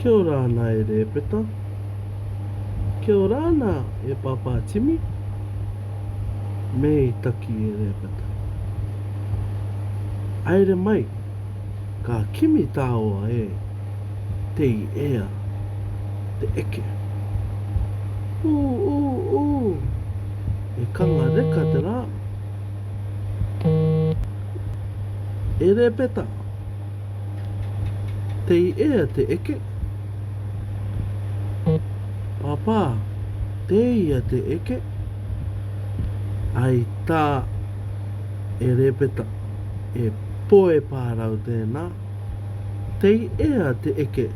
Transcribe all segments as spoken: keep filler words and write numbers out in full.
Kia ora Ana e Repeta. Kia ora Ana e Pāpā Timi. Mei taki e Repeta: Aere mai, ka kimi tāua e tei ea te eke. Ū, ū, ū. E kaga reka te rā. E Repeta, tei ea te eke? Pāpā, tei ia te eke. Ai tā, e Repeta, e poe pārau tēnā. Tei ea te eke?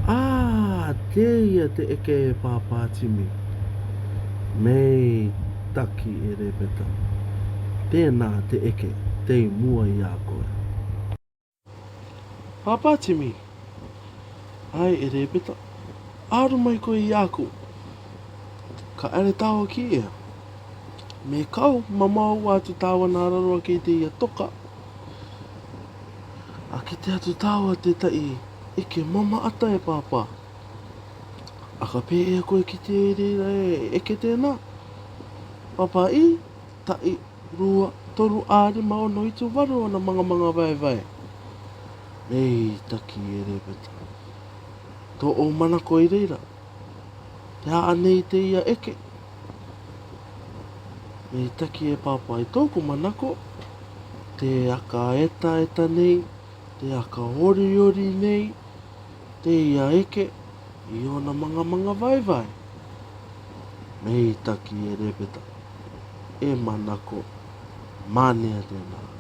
Ā, tei ia te eke e Pāpā Timi. Mei taki e Repeta: Tēnā te eke tei mua i a koe. Pāpā Timi, āe e Repeta, aro mai koe i a koe. Ka aere tāua ki ea? Me kau mamaua atu tāua nā raro ake i te ia toka. A kite atu tāua te taʻi eke mamaʻata e Pāpā. A ka pē ea koe kite i reira e eke tēnā? Pāpā ī, taʻi, rua, toru, ā, rima, ono, itu, varu ōna magamaga vaevae. Mei taki e Repeta: Tō ʻou manako i reira, te aʻa nei te ia eke? Mei taki e Pāpā: I tōʻoku manako, te aka etaeta nei, te aka oriori nei, te ia eke i ōna magamaga vaevae. Mei taki e Repeta: E manako mānea tēnā.